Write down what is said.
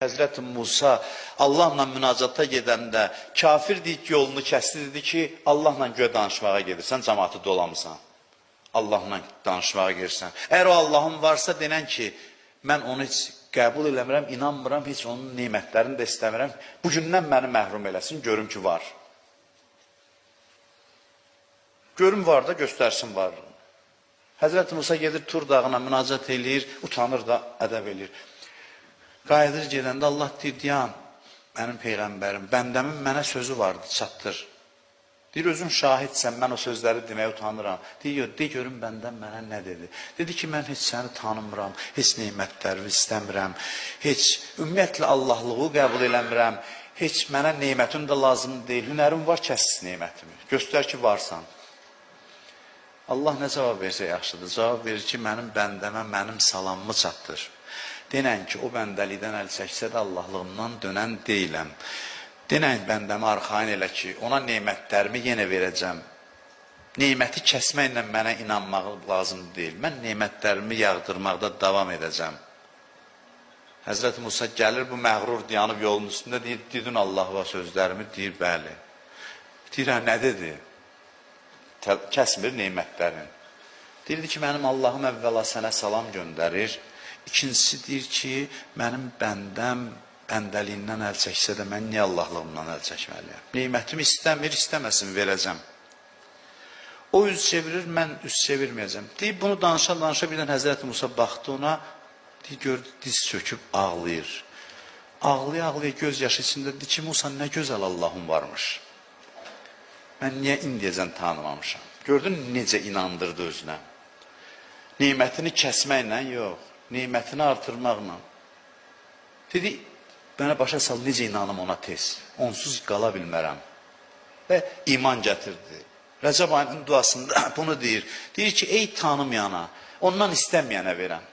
Həzrəti Musa Allahla münacata gedəndə kafir deyib yolunu kəsdi, dedi ki, Allahla göyə danışmağa gedirsən, cəmaatı dolamısan. Allahla danışmağa gedirsən. Əgər o Allahın varsa denən ki, mən onu heç qəbul eləmirəm, inanmıram, heç onun nemətlərini də istəmirəm. Bugündən məni məhrum eləsin, görüm ki var. Görüm var da göstərsin varlığını. Həzrəti Musa gedir Tur dağına münacat eləyir, utanır da ədəb eləyir. Qayıdır gedəndə Allah deyir, dayan, mənim peyğəmbərim, bəndəmin mənə sözü vardı, çatdır. Deyir, özün şahidsən, mən o sözləri deməyə utanıram. Deyir, de görüm bəndəm mənə nə dedi. Dedi ki, mən heç səni tanımıram, heç nemətlərimi istəmirəm, heç ümumiyyətlə Allahlığı qəbul eləmirəm, heç mənə nemətim də lazım deyil, hünərim var, kəs nemətimi. Göstər ki, varsan. Allah nə cavab versə yaxşıdır. Cavab verir ki, mənim bəndəmə mənim salamımı çatdır. Denən ki, o bəndəlikdən əl çəksə də Allahlığımdan dönən deyiləm. Denən bəndəmi arxayın elə ki, ona nemətlərimi yenə verəcəm. Neməti kəsməklə mənə inanmaq lazım deyil. Mən nemətlərimi yağdırmaqda davam edəcəm. Həzrəti Musa gəlir, bu məğrur dayanıb yolun üstündə deyir, dedin Allah'a sözlərimi, deyir, bəli. Deyir, hə, nə dedi? Kəsmir nemətlərin. Deyirdi ki, mənim Allahım əvvəla sənə salam göndərir. İkincisi deyir ki, mənim bəndəm bəndəliyindən əl çəksə də mən niyə Allahlığımdan əl çəkməliyəm? Nemətimi istəmir, istəməsin, verəcəm. O üz çevirir, mən üz çevirməyəcəm. Deyib, bunu danışa-danışa birdən Həzrəti Musa baxdı ona, deyir, gördü, diz çöküb ağlayır. Ağlaya-ağlaya göz yaşı içində dedi ki, Musa, nə gözəl Allahım varmış. Mən niyə indiyəcən tanımamışam? Gördün necə inandırdı özünə? Nemətini kəsməklə yox, nemətini artırmaqla. Dedi, mənə başa sal, necə inanım ona tez? Onsuz qala bilmərəm. Və iman gətirdi. Rəcəb ayının duasında bunu deyir. Deyir ki, ey tanımayana, ondan istəməyənə verən.